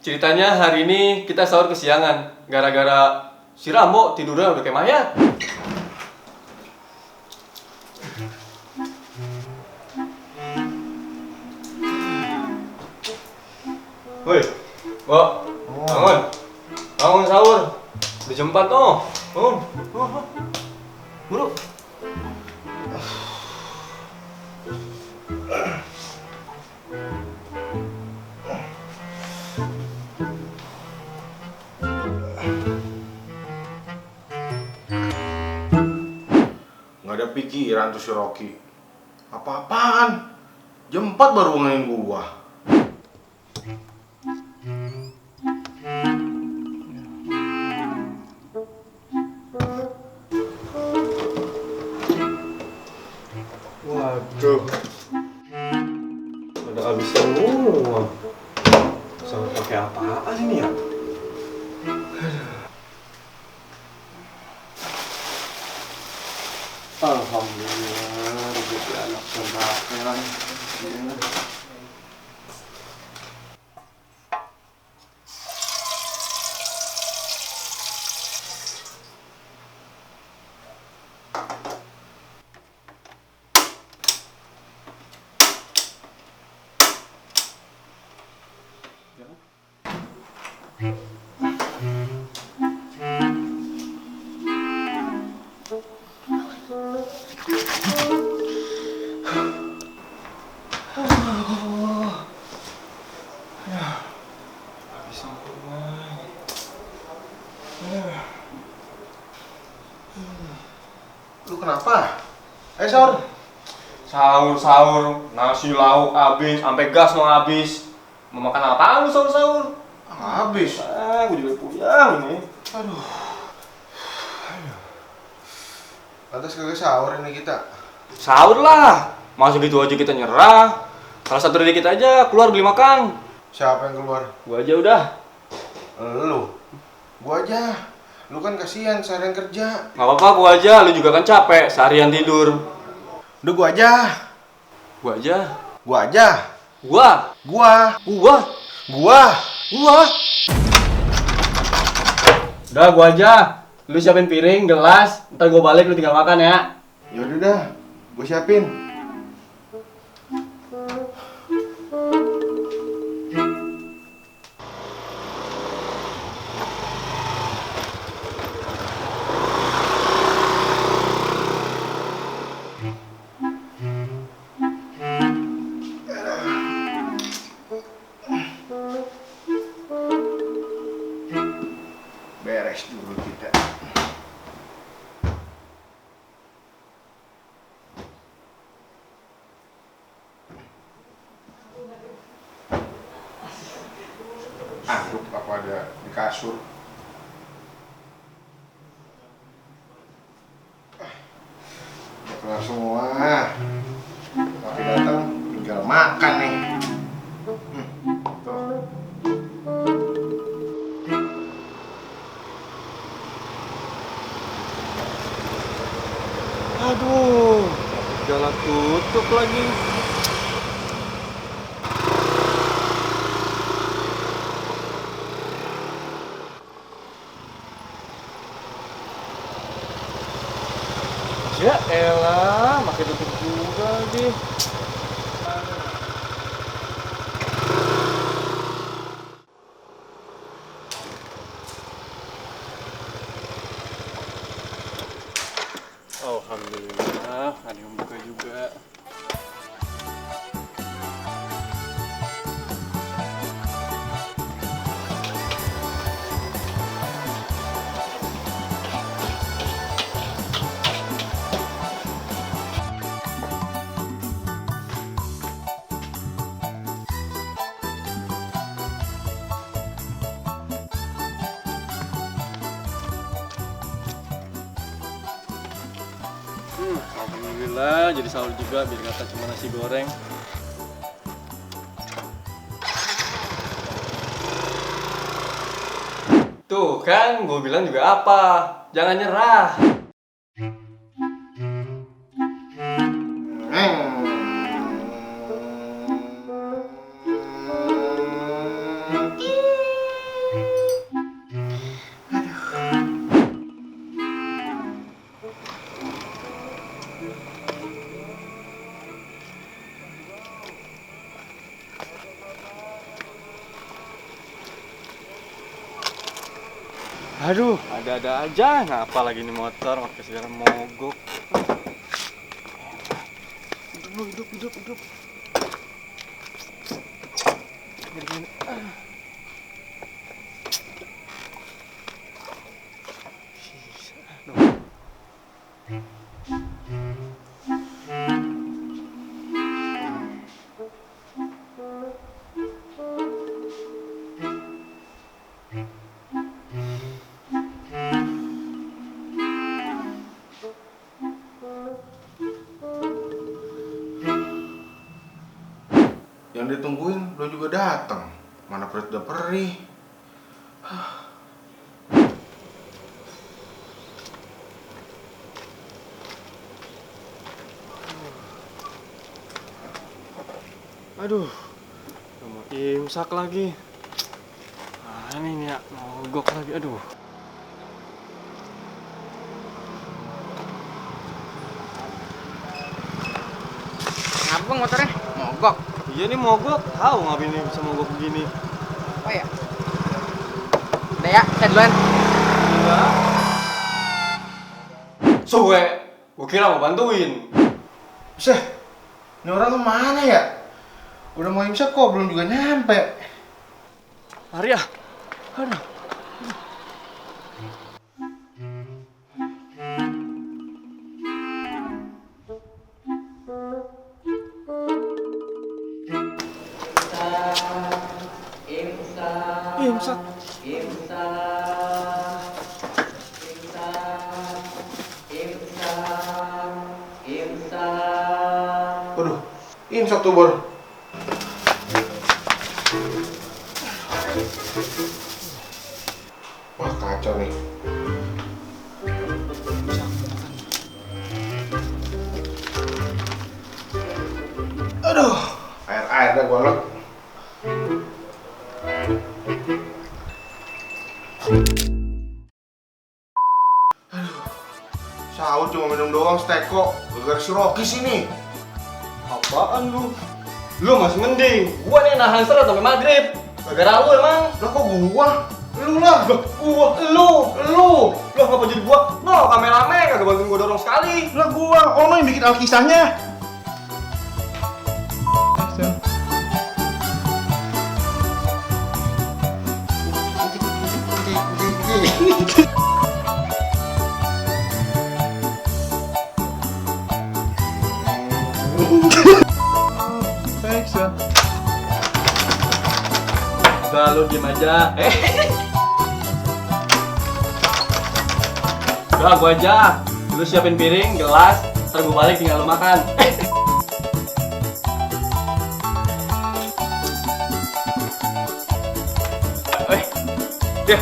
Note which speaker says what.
Speaker 1: Ceritanya hari ini kita sahur kesiangan gara-gara si Rambo tidurnya udah kayak mayat. Woi, Mbok, bangun. Bangun sahur. Udah jam 4 tuh. Bangun. Buru.
Speaker 2: Nggak ada pikiran tuh si Rocky. Apa-apaan? Jam 4 baru bangunin gua.
Speaker 1: Waduh. Udah habis semua. Sahur pakai apaan ini ya? Alhamdulillah, rezeki anak sembahkan.
Speaker 2: Lu kenapa? Ayo sahur.
Speaker 1: Sahur, nasi lauk habis, sampai gas mau habis. Mau makan apa lu sahur-sahur?
Speaker 2: Habis.
Speaker 1: Gue juga puyeng ini.
Speaker 2: Aduh. Lantas kagak sahur ini kita.
Speaker 1: Sahur lah, masa gitu aja kita nyerah. Salah satu dari kita aja keluar beli makan.
Speaker 2: Siapa yang keluar?
Speaker 1: Gua aja udah.
Speaker 2: Lu. Gua aja. Lu kan kasihan seharian kerja.
Speaker 1: Gak apa-apa, gua aja. Lu juga kan capek seharian tidur.
Speaker 2: Udah gua aja.
Speaker 1: Gua aja.
Speaker 2: Gua aja.
Speaker 1: Gua.
Speaker 2: Gua.
Speaker 1: Gua.
Speaker 2: Gua.
Speaker 1: Gua. Udah, gua aja. Lu siapin piring, gelas. Ntar gua balik, lu tinggal makan ya.
Speaker 2: Yaudah dah. Gua siapin. Beres dulu kita. Anduk apa ada di kasur. Udah kelar semua. Tapi datang tinggal makan nih. Tuh.
Speaker 1: Aduh, jalan tutup lagi. Ya elah, makin tutup juga lagi. Alhamdulillah, ada yang buka juga. Alhamdulillah, jadi sahur juga biar kata cuma nasi goreng. Tuh kan, gue bilang juga apa? Jangan nyerah. Aduh, ada-ada aja. Ngapa lagi nih motor pakai segala mogok. Hidup. Gini. Aduh.
Speaker 2: Yang ditungguin belum juga datang. Mana perut udah perih.
Speaker 1: Aduh, udah mau imsak lagi. Ini nih ya, mogok lagi. Aduh.
Speaker 3: Kenapa bang motornya? Mogok?
Speaker 1: Iya nih mogok. Tahu ngapain ini bisa mogok begini?
Speaker 3: Oh ya? Udah ya, saya duluan.
Speaker 1: Enggak. Suwe, gua kira mau bantuin.
Speaker 2: Buset, ini orang kemana ya? Udah mau imsak kok belum juga nyampe.
Speaker 1: Lari ya. Aduh. Imsak.
Speaker 2: Waduh, imsak tuh Bor. Wah kacau nih. Aduh, air dah gua lek. Sahur cuma minum doang steko, gara-gara si Rocky sini.
Speaker 1: Apaan lu? Lu masih mending. Gua nih nahan seret sampai maghrib. Gara-gara lu emang.
Speaker 2: Lah kok gua? Lu lah.
Speaker 1: Lu ngapa jadi gua? No, kameramen kagak bantuin gua dorong sekali.
Speaker 2: Lah gua, ono yang bikin alkisahnya. Thanks ya.
Speaker 1: Udah lu diem aja. Udah gua aja. Lu siapin piring, gelas, ntar gua balik tinggal lu makan. Dia.